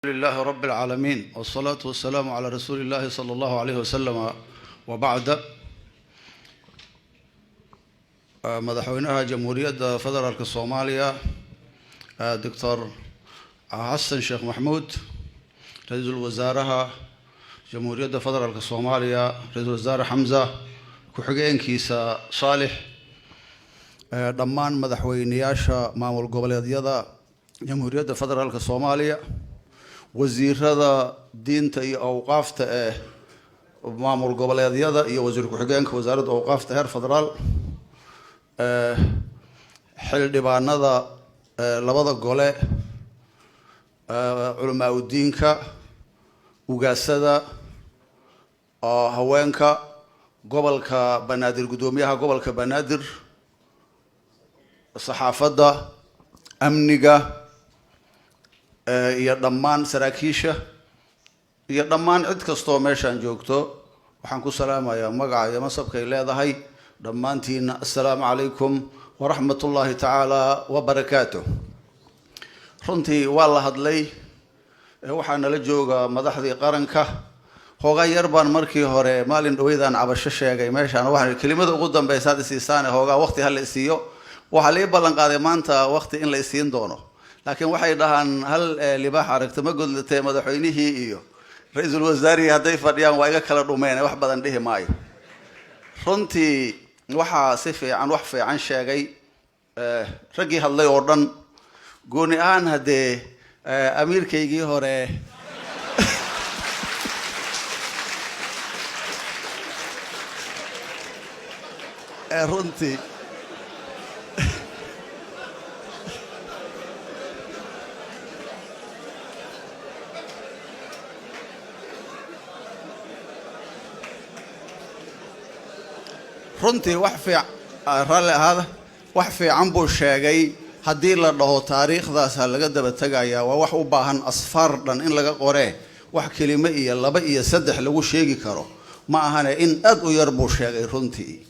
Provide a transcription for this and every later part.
لله رب العالمين، والصلاة والسلام على رسول الله صلى الله عليه وسلم، وبعد. Madaxweynaha Jamhuuriyadda Federaalka Soomaaliya, Doctor Xasan Sheekh Maxmuud, Ra-iisul Wasaaraha Jamhuuriyadda Federaalka Soomaaliya, Ra-iisul Wasaare Xamza, ku-xigeenkiisa Saalix, dhammaan madaxweyneyaasha maamul goboleedyada Jamhuuriyadda Federaalka Soomaaliya, wasiirada diinta iyo awqaafta ee maamul goboleedyada iyo wasiir ku-xigeenka Wasaaradda Awqaafta heer federaal, xildhibaanada labada gole, culamaa udiinka, ugaasada, haweenka gobolka Banaadir, guddoomiyaha gobolka Banaadir, saxaafadda, amniga iyo dhammaan saraakiisha iyo dhammaan cid kastoo meeshaan joogto, waxaan ku salaamayaa magaca iyo masabkay leedahay dhammaantiina. Assalaamu calaykum waraxmat ullaahi tacaala wabarakaatu. Runtii waa la hadlay, waxaa nala jooga madaxdii qaranka. Hoogaa yar baan markii hore maalin dhaweydaan cabasho sheegay meeshaan. Waxaan kelimada ugu dambeysaad isiisaane, hoogaa waqti ha la isiiyo. Waxaa la ii ballan qaaday maanta waqti in la isiin doono, laakiin waxay dhahaan hal libaax aragta ma godlatee. Madaxweynihii iyo ra-iisul wasaarihii hadday fadhiyaan waa iga kala dhumeen, wax badan dhihi maayo. Runtii waxaa si fiican, wax fiican sheegay raggii hadlay oo dhan. Gooni ahaan haddee amiirkaygii hore runtii wax fiic raalli ahaada, wax fiican buu sheegay. Haddii la dhaho taariikhdaas ha laga daba tegayaa, waa wax u baahan asfaar dhan in laga qoree. Wax kelimo iyo laba iyo saddex lagu sheegi karo ma ahane, in aad u yar buu sheegay runtii.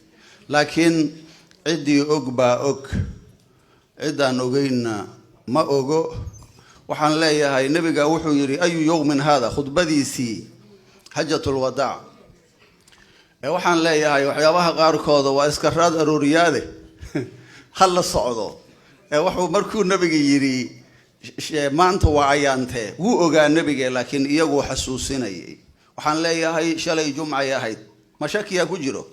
Laakiin ciddii og baa og, ciddaan ogeynna ma ogo. Waxaan leeyahay, nebiga wuxuu yidhi: "أي يوم هذا?" Khudbadiisii xajatulwadaac. Waxaan leeyahay, waxyaabaha qaarkooda waa iska raad arooriyaade, ha la socdo. Wuxuu markuu nebiga yidhi "Maanta waa ayaantee?" wuu ogaa nebige, laakiin iyaguu xasuusinayay. Waxaan leeyahay, shalay jumcay ahayd, ma shakiyaa ku jiro?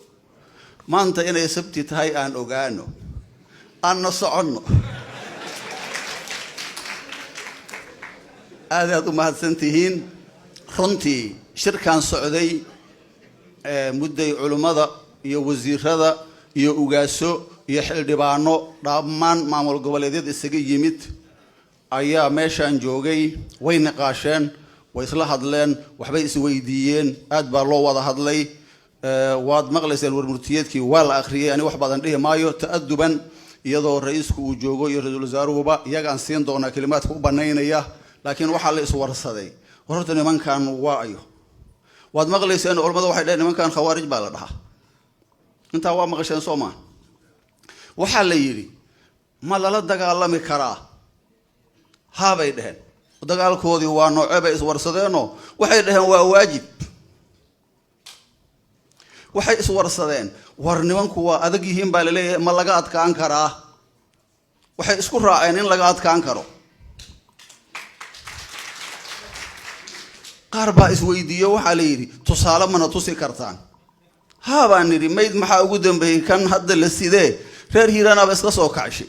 Maanta inay sabti tahay aan ogaano, aanna soconno. Aad aad u mahadsan tihiin. Runtii shirkan socday mudday, culimmada iyo wasiirada iyo ugaaso iyo xildhibaano dhammaan maamul goboleedyada isaga yimid ayaa meeshaan joogay. Way niqaasheen, way isla hadleen, waxbay isweydiiyeen, aad baa loo wada hadlay. Waad maqlayseen, warmurtiyeedkii waa la akhriyay. Ani wax badan dhihi maayo, ta'aduban iyadoo ra-iisku uu joogo iyo ra-iisul wasaaruhuba, iyagaan siin doonaa kelimaadka u banaynaya. Laakiin waxaa la iswarsaday, war horta nimankan waa ayo? Waad maqlayseen, culamada waxay dhaheen nimankan khawaarij baa la dhahaa. Intaa waa maqasheen, soo maa? Waxaa la yidhi, ma lala dagaalami karaa? Haabay dheheen. Dagaalkoodii waa nooce bay iswarsadeenoo waxay dhaheen waa waajib. Waxay iswarsadeen, war nimanku waa adag yihiin baa laleeyahay, ma laga adkaan karaa? Waxay isku raaceen in laga adkaan karo. Qaar baa isweydiiyo, waxaa la yidhi, tusaale mana tusi kartaan? Haa baan nidhi. Mayd maxaa ugu dambeeyey? Kan hadda la sidee reer Hiiraanaaba iska soo kacshay,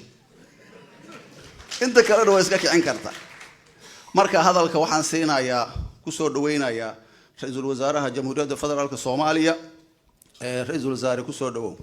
inta kalena waa iska kicin karta. Marka hadalka waxaan siinayaa, kusoo dhaweynayaa Ra-iisul Wasaaraha Jamhuuriyadda Federaalka Soomaaliya. Ra-iisul Wasaare, kusoo dhawow.